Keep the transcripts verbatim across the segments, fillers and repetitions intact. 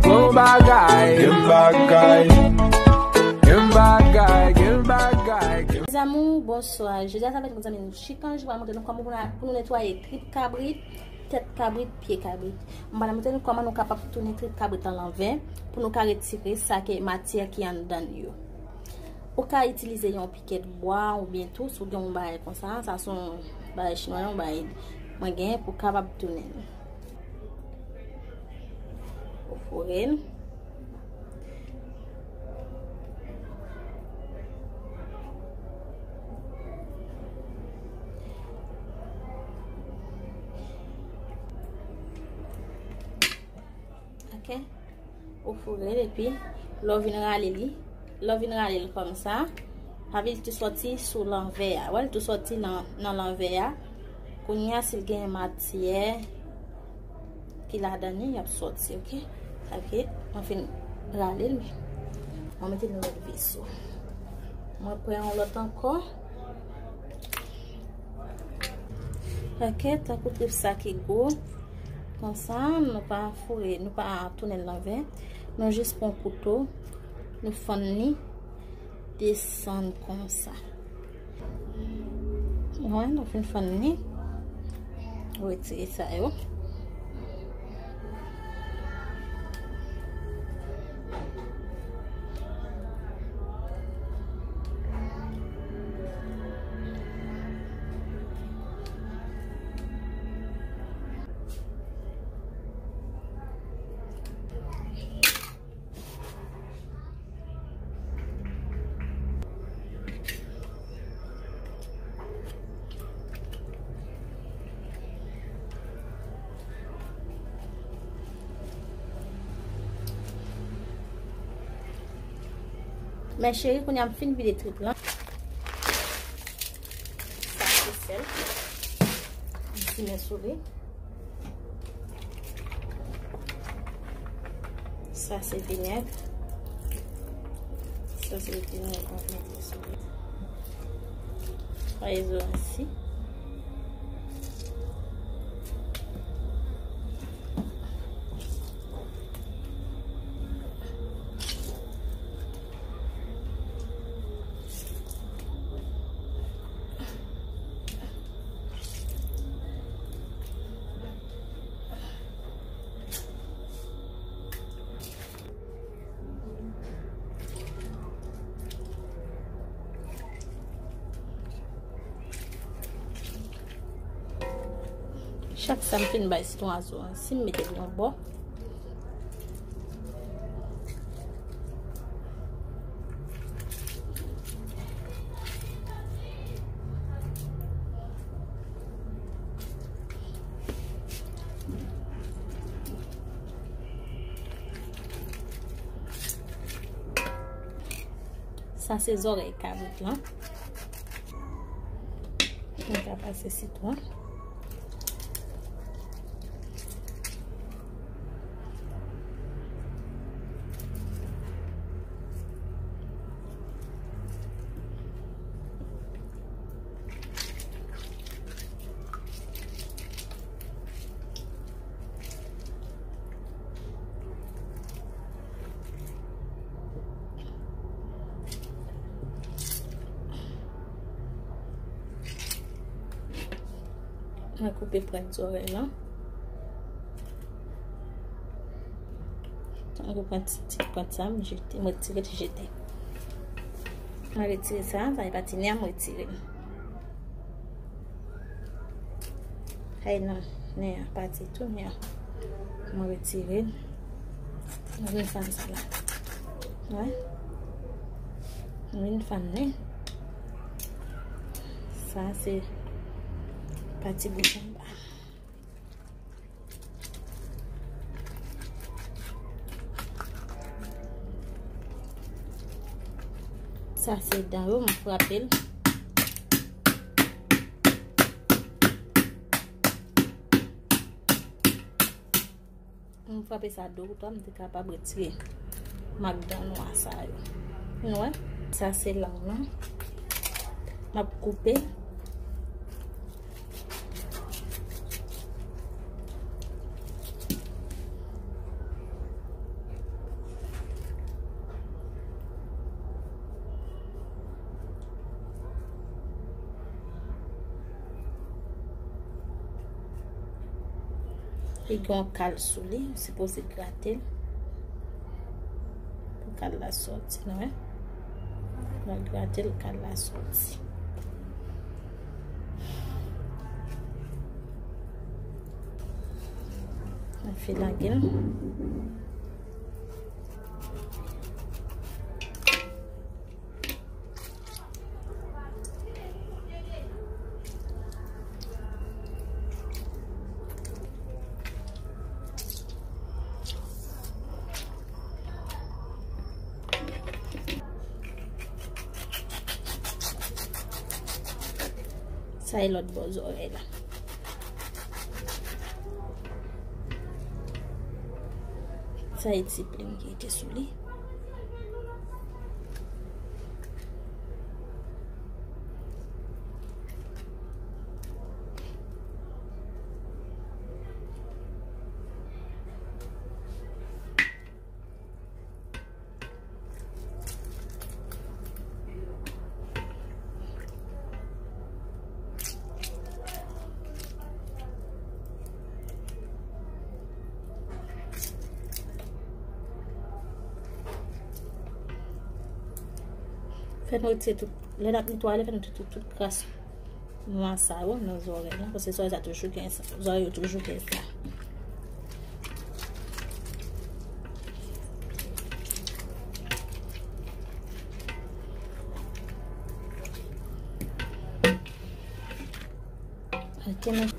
Bon bagay, gen bagay. Gen bagay, gen bagay, gen Mezanmi, bonswa. Jodi a sa fèt, mezanmi, nou chikanj, m pral montre nou kòman pou nou, pou nou netwaye trip kabrit, tèt kabrit, pye kabrit. M pral montre nou kòman nou kapab tounen trip kabrit lan lanvè pou nou ka retire sa ke matyè ki anndan yo. Ou ka itilize yon pikèt bwa oubyen tou, si w gen yon bagay konsa, sa se yon bagay chinwa, yon bagay mwen genyen pou kapab tounen l. Ou foure l. Ok. Ou foure l epi lè w vin rale li, lè w vin rale l kòmsa, sa vle di l tou sòti sou lanvè a. Wè, l tou sòti nan, nan lanvè a. Kounye a, si l gen matyè ki ladan li, y ap sòti, ok? Ok, mwen fin rale l. Mwen mete l nan lòt veso. Mwen pran yon lòt ankò. Ok, tankou trip sa ki gwo. Konsa, nou pa foure, nou pa tounen l lanvè. Nou jis pran kouto, nou fann li, desann konsa. Wè, nou fin fann li. Retire sa yo. Men cheri, kounye a m fin vide trip lan. Sa se sèl. M simen sou li. Sa se vinèg. Sa se vinèg mwen mete sou li. Fèy zoranj. Chak sa m fin bay sitwon a zoranj, si m mete l yon bò. Sa se zòrèy kabrit lan. Mwen ka pase sitwon. Mwen koupe pwent zòrèy lan. Mwen koupe pwent, ti pwent sa, mwen jete, mwen retire, ti jete. Mwen retire sa, sa e pati nè a, mwen retire l. Ay non, nè a pati tou, nè a. Mwen retire l. Mwen vin fann sa la. Wè. Mwen vin fann li. Sa se pati bouton anba. Sa se dan yo, m frape l. M frape sa de kout, m te kapab retire mak dan nwa sa yo. Nou wè? Sa se lang lan. M ap koupe. Li gen yon kal sou li, ou sipoze grate l pou kal la sòti, nou wè. Mwen grate l, kal la sòti. Mwen filage l. Sa e lòt bò zòrèy la. Sa e ti plim ki rete sou li. Fè nou retire tout, lè n ap netwaye, fè nou retire tout, tout kras nwa sa yo nan zòrèy la, paske zòrèy sa toujou gen sa, zòrèy yo toujou gen sa. Ok, men.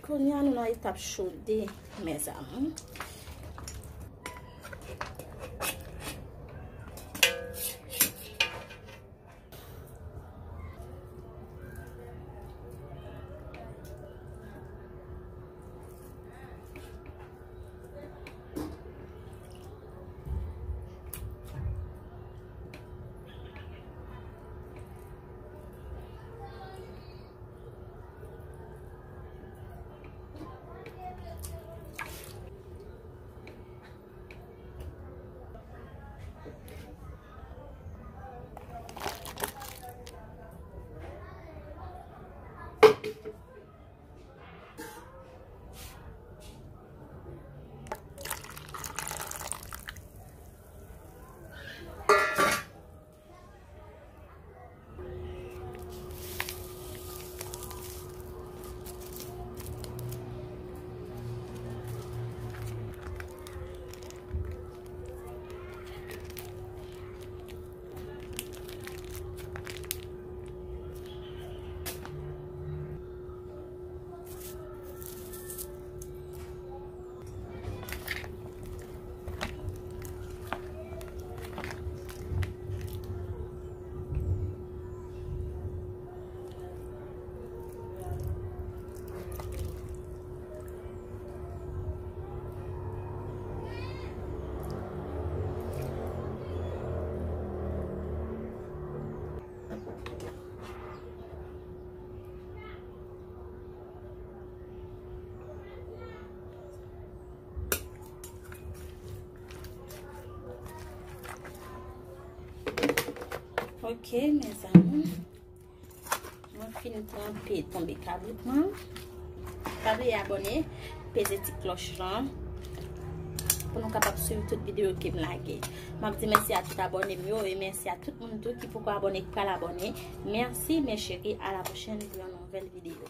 Kounye a, nou nan etap chode, mes amours. Ok, mezanmi. Mwen fin tranpe tonbe kabrit mwen. Pa bliye abòne, peze ti klòch lan pou nou kapab swiv tout videyo ke m lage. M ap di mèsi a tout abòne m yo e mèsi a tout moun tou ki poko abòne, ki pral abòne. Mèsi, mes chéris, à la prochaine pou yon nouvèl videyo.